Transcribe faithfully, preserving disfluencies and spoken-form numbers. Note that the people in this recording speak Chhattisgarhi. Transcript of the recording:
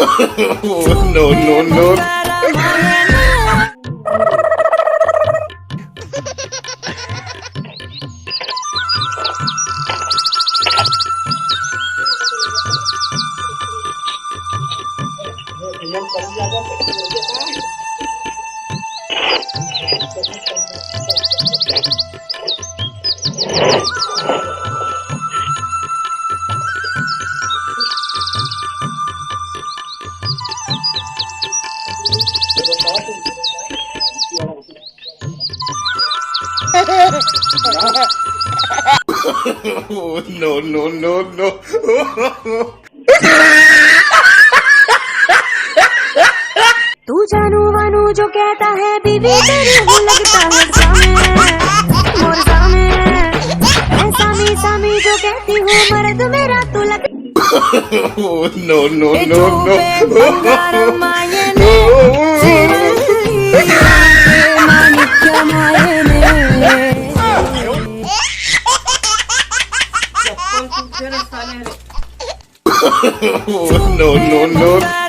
Oh, no, no, no. Oh, no, no, no, no. तू जानू वानू जो कहता है, बीवी तेरी हूँ, लगता है सामे, मोर सामे। मैं सामी सामी जो कहती हूँ, मर्द मेरा तू लग। Oh, no, no, ए no, no. चोपे बंगारम मायने, चिरंजीवी माणिक्यम मायने। Oh, no, no, no.